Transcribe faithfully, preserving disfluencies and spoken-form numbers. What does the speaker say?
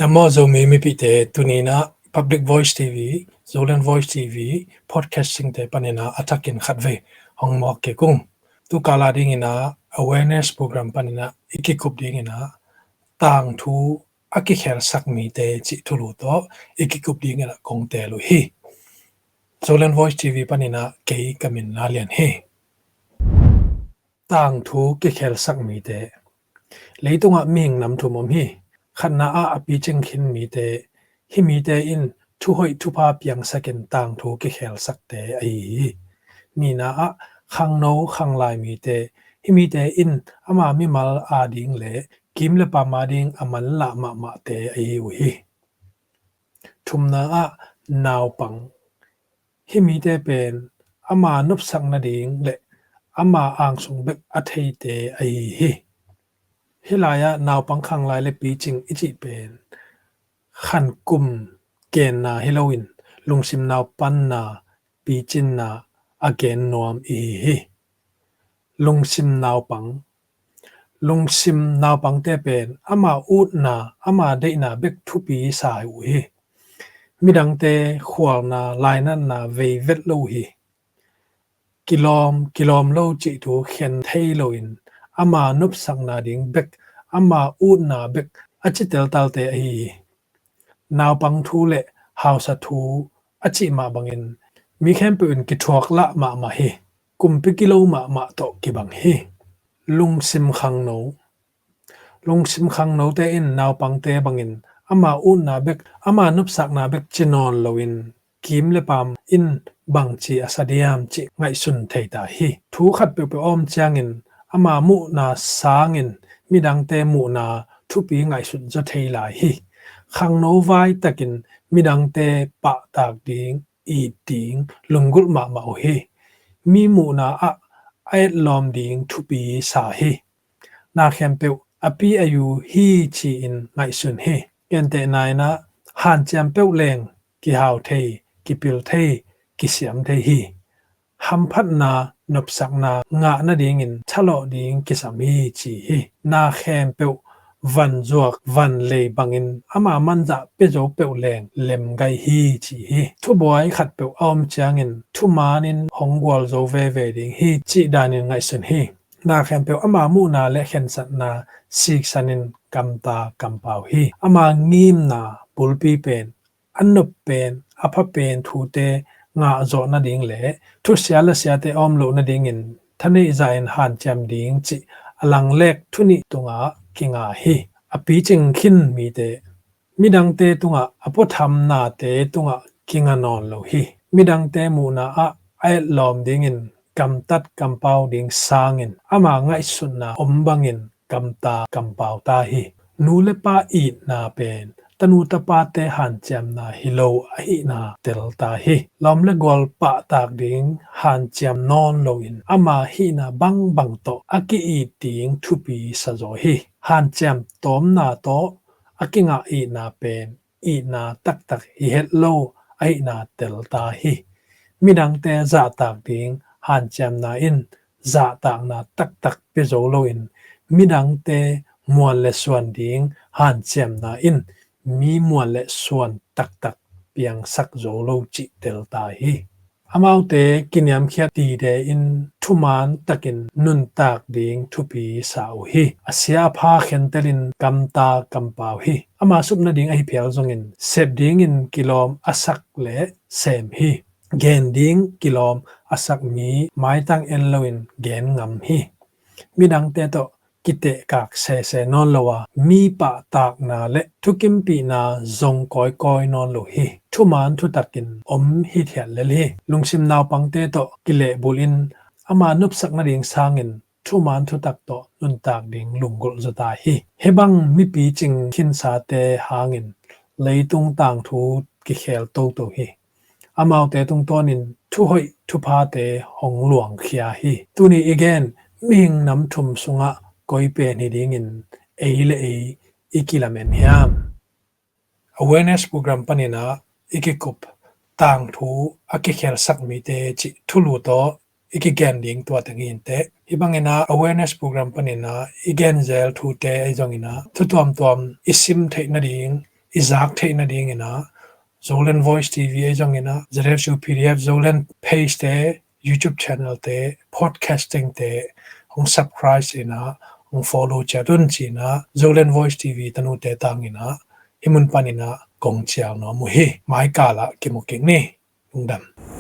Namo Zomi mipite, tuni in ah Public Voice T V, Zoland Voice T V, podcasting te panin ah a thakin khatvei hong muak kik ung. Tu kal a dingin ah awareness program panin ah i kikup dingin ah tangthu a kikhelsak mite cih thulu tawh i kikup dingin ah kong teel uh hi. Zoland Voice T V panin ah kei ka min Na Lian hi. Tangthu kikhelsak mite. Leitungah mihing nam thum om hi. Khatna ah a picing khin mite. Hih mite in thuhoih thupha piangsakin tangthu kikhelsakte ahi hi. Nihna ah khangno khanglai mite. Hih mite in ama mimal ading le kim le pam ading a manlah mahmahte ahi uh hi. Thumna ah naupang. Hih mite pen ama nopsak nading le ama angsung bek a theite ahi hi. Hih lai-ah naupang khanglai le picing i cih pen khankum genna hi loin lungsim naupanna, picinna a gen nuam ihi hi. Lungsim naupang. Lungsim naupangte pen ama utna, ama deihna bek thupi sa uh hi. Midangte khualna, lainatna vei vet lo uh hi. Kilawm, kilawm lo cih thu khen thei loin ama nopsakna ding bek, ama utna bek a ci teltalte ahi hi. Naupang thu le hausa thu a cih mah bangin mi khempeuh in kithuak lah mahmah hi. Kumpi kilo mahmah tawh kibang hi. Lungsim khangno. Lungsim khangnote in naupangte bangin ama utna bek, ama nopsakna bek ci nawn loin kim le pam in bangci a sa diam cih ngaihsun thei ta hi. Thu khat peuhpeuh a om ciangin ama muhna sangin midangte muhna thupi ngaihsut zaw thei lai hi. Khangno vai takin midangte pahtak ding, it ding lunggulh mahmah uh hi. Mi muhna ah a etlawm ding thupi sa hi. Na khempeuh a pi a yu hi ci-in ngaihsun hi. Gentehna in ah hanciam peuh leng kihau thei, kipil thei, kisiam thei hi. Hamphatna, nopsakna ngah nadingin thalawh ding kisam hi ci hi. Na khempeuh van zuak, van lei bangin ama manzah pia zo peuh leng lemgai hi ci hi. Thubuai khat peuh a om ciangin thumanin hong gual zo veve ding hi cih danin ngaihsun hi. Na khempeuh ama muhna le khensatna siksanin kamta kampau hi. Ama ngimna bulpi pen a nop pen, a pha pen thute ngah zawh nading le thusia le siate a om loh nadingin thaneih zahin hanciam ding cih a langlek thu nih tungah kinga hi. A picing khin mite. Midangte tungah, a puathamnate tungah kinga nawn lo hi. Midangte muhna ah a etlawm dingin kamtat kampau ding sangin ama ngaihsutna om bangin kamta kampau ta hi. Nu le pa itna pen tanu tapate hanciamna hi lo ahihna tel ta hi. Lawm le gual pahtak ding hanciam nawn loin ama hihna bangbang tawh a ki-it ding thupi sa zaw hi. Hanciam tawmna tawh a kingah itna pen itna taktak hi het lo ahihna tel ta hi. Midangte zahtak ding hanciamna in zahtakna taktak pia zo loin midangte muan le suan ding hanciamna in mi muan le suan taktak piangsak zo lo cih tel ta hi. Amaute kiniamkhiat dide in thuman takin nuntak ding thupi sa uh hi. A sia a pha khentelin kamta kampau hi. Ama sup nading ahi phial zongin sep dingin kilawm a sak le sem hi. Gen ding kilawm a sak mi maitang en loin gen ngam hi. Midangte tawh kitehkak sese nawn lo a, mi pahtakna le thukimpihna zong kawikawi nawn lo hi. Thuman thutakin om hithiat lel hi. Lungsim naupangte tawh kilehbulhin ama nopsak nading sangin thuman thutak tawh nuntak ding lunggulh zaw ta hi. Hih bang mipi cing khinsate hangin leitung tangthu kikhel toto hi. Amaute tungtawnin thuhoih thuphate hong luangkhia hi. Tuni i gen mihing nam thum sungah koi pen hi dingin ei le ei i kilamen hiam? Awareness program panin ah i kikup tangthu a kikhelsak mite cih thulu tawh i kigen ding tua teng hi inteh. Hih bangin ah awareness program panin ah i genzel thute ahi zongin ah thu tuamtuam i sim theih nading i zak theih nadingin ah Zoland Voice T V ei zongin ah Z F U P D F Zoland page te, YouTube channel te, podcasting te hong subscribe in ah hong follow ciat un ci-in ah Zoland Voice T V tanute tangin ah hih mun panin ah kong cial nuam uh hi. Mai kal ah kimu kik ni. Lungdam.